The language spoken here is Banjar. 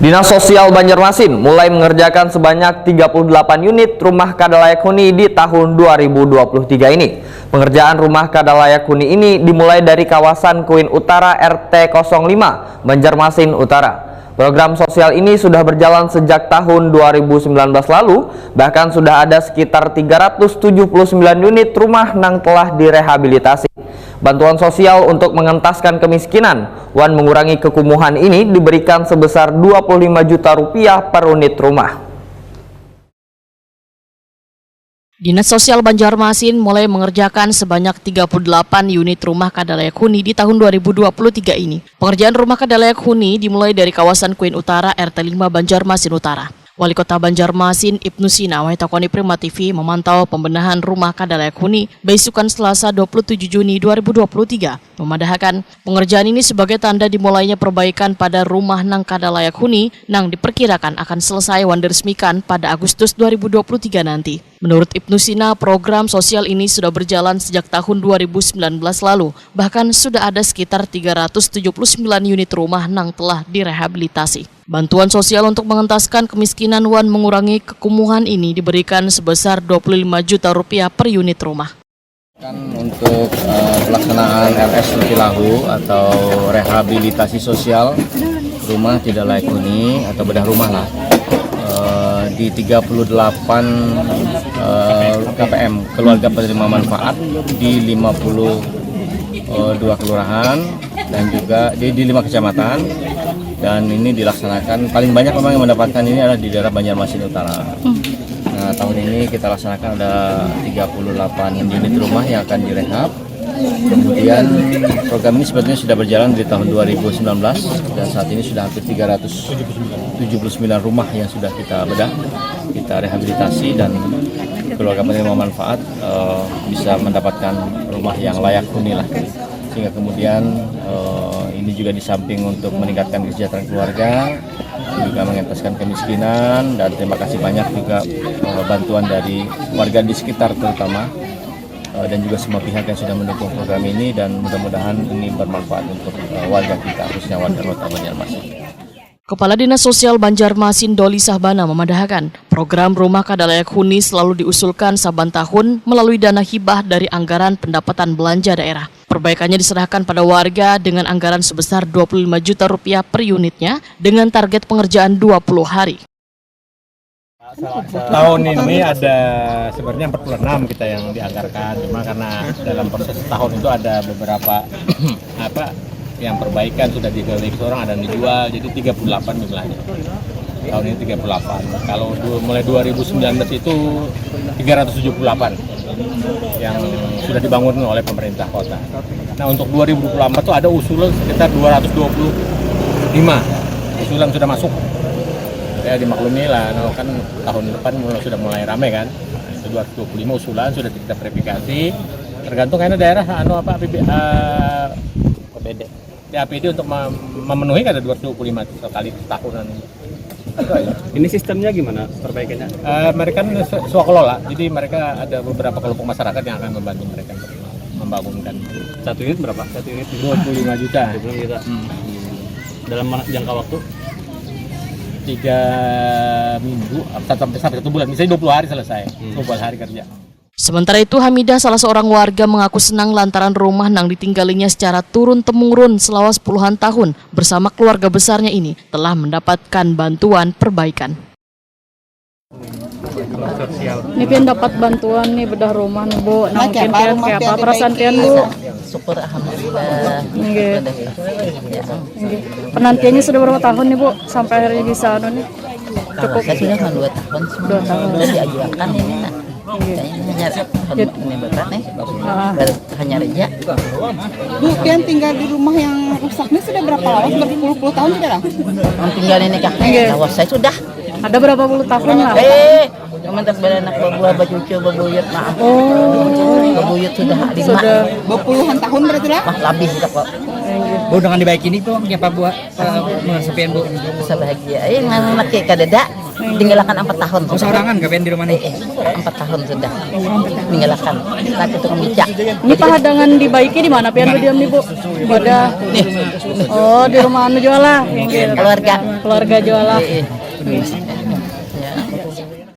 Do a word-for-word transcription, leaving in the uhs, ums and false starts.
Dinas Sosial Banjarmasin mulai mengerjakan sebanyak tiga puluh delapan unit rumah kada layak huni di tahun dua ribu dua puluh tiga ini. Pengerjaan rumah kada layak huni ini dimulai dari kawasan Kuin Utara R T kosong lima, Banjarmasin Utara. Program sosial ini sudah berjalan sejak tahun dua ribu sembilan belas lalu, bahkan sudah ada sekitar tiga ratus tujuh puluh sembilan unit rumah nang telah direhabilitasi. Bantuan sosial untuk mengentaskan kemiskinan wan mengurangi kekumuhan ini diberikan sebesar dua puluh lima juta rupiah per unit rumah. Dinas Sosial Banjarmasin mulai mengerjakan sebanyak tiga puluh delapan unit rumah kada layak huni di tahun dua ribu dua puluh tiga ini. Pengerjaan rumah kada layak huni dimulai dari kawasan Kuin Utara, R T lima, Banjarmasin Utara. Wali Kota Banjarmasin, Ibnu Sina, wahai takoni Prima T V, memantau pembenahan rumah kada layak huni baisukan Selasa dua puluh tujuh Juni dua ribu dua puluh tiga, memadahakan pengerjaan ini sebagai tanda dimulainya perbaikan pada rumah nang kada layak huni nang diperkirakan akan selesai wan diresmikan pada Agustus dua ribu dua puluh tiga nanti. Menurut Ibnu Sina, program sosial ini sudah berjalan sejak tahun dua ribu sembilan belas lalu, bahkan sudah ada sekitar tiga ratus tujuh puluh sembilan unit rumah nang telah direhabilitasi. Bantuan sosial untuk mengentaskan kemiskinan wan mengurangi kekumuhan ini diberikan sebesar dua puluh lima juta rupiah per unit rumah. Kan untuk eh, pelaksanaan R S Rupilahu atau rehabilitasi sosial rumah tidak layak huni atau bedah rumah lah. Eh, di tiga puluh delapan eh, K P M, keluarga penerima manfaat, di lima puluh dua kelurahan dan juga di, di lima kecamatan, dan ini dilaksanakan, paling banyak memang yang mendapatkan ini adalah di daerah Banjarmasin Utara. Nah, tahun ini kita laksanakan ada tiga puluh delapan unit rumah yang akan direhab. Kemudian program ini sebetulnya sudah berjalan dari tahun dua ribu sembilan belas dan saat ini sudah hampir tiga ratus tujuh puluh sembilan rumah yang sudah kita bedah, kita rehabilitasi, dan keluarga penerima manfaat eh, bisa mendapatkan rumah yang layak huni lah. Sehingga kemudian eh, ini juga di samping untuk meningkatkan kesejahteraan keluarga, juga mengentaskan kemiskinan, dan terima kasih banyak juga eh, bantuan dari warga di sekitar terutama eh, dan juga semua pihak yang sudah mendukung program ini, dan mudah-mudahan ini bermanfaat untuk eh, warga kita, khususnya warga Kota Banjarmasin. Kepala Dinas Sosial Banjarmasin, Doli Sahbana, memadahakan program rumah kada layak huni selalu diusulkan saban tahun melalui dana hibah dari anggaran pendapatan belanja daerah. Perbaikannya diserahkan pada warga dengan anggaran sebesar dua puluh lima juta rupiah per unitnya dengan target pengerjaan dua puluh hari. Tahun ini ada, sebenarnya empat puluh enam kita yang dianggarkan, cuma karena dalam proses tahun itu ada beberapa apa yang perbaikan sudah digawe seorang, ada yang dijual, jadi tiga puluh delapan jumlahnya. Tahun ini tiga puluh delapan. Kalau du- mulai dua ribu sembilan belas itu tiga ratus tujuh puluh delapan yang sudah dibangun oleh pemerintah kota. Nah, untuk dua ribu dua puluh empat itu ada usulan sekitar dua ratus dua puluh lima usulan sudah masuk. Ya, dimaklumi lah, nah, kan tahun depan mulai, sudah mulai ramai kan. Nah, itu dua ratus dua puluh lima usulan sudah kita verifikasi. Tergantung karena daerah anu apa A P B, eh, A P D. Di A P D untuk mem- memenuhi kan ada dua ratus dua puluh lima sekali tahunan. Itu aja. Ini sistemnya gimana perbaikannya? Eh, mereka kan swa- swakelola, jadi mereka ada beberapa kelompok masyarakat yang akan membantu mereka untuk membangunkan. Satu unit berapa? Satu unit Dua puluh lima juta. Dua puluh juta. Hmm. Dalam jangka waktu Tiga minggu, satu sampai sampai satu bulan, misalnya dua puluh hari selesai, dua puluh hari kerja. Sementara itu, Hamidah, salah seorang warga, mengaku senang lantaran rumah nang ditinggalinya secara turun-temurun selama puluhan tahun bersama keluarga besarnya ini telah mendapatkan bantuan perbaikan. Ini pian dapat bantuan nih bedah rumah nih bu. Nah, mungkin pian kayak apa perasaan pian bu? Syukur alhamdulillah. Nggih. Nggih. Penantiannya sudah berapa tahun nih bu sampai akhirnya bisa anu nih? Kalau saya sudah kan dua tahun semua. Dua tahun. Sudah diajukan ini nak. Saya hanya ini berat nih. Baru hanya reja. Bu, pian tinggal di rumah yang rusak ini sudah berapa lama? Sudah berpuluh-puluh tahun tidak lah? Yang tinggal ini kak. Nggih. Lawas saya sudah. Ada berapa puluh tahun lah? Eh, Cuma tak beranak, babuah, bacucu, babuyut, maaf. Oh, babuyut sudah lima. Sudah. Berpuluhan tahun berarti lah? Mah, lebih sudah kok. Bu, dengan dibaik ini tuh siapa buat uh, menurut sepian, Bu? Bisa bahagia. Eh, nganak kayak kadada. Tinggalkan empat tahun. Oh, seorangan kapian di rumah nih? Eh, empat tahun sudah. Tinggalkan. Laki tukang becak. Ini pahadangan dibaiki di mana pian berdiam nih, Bu? Pada. Oh, di rumah anu jualah. Keluarga. Keluarga jualah. Eh, eh.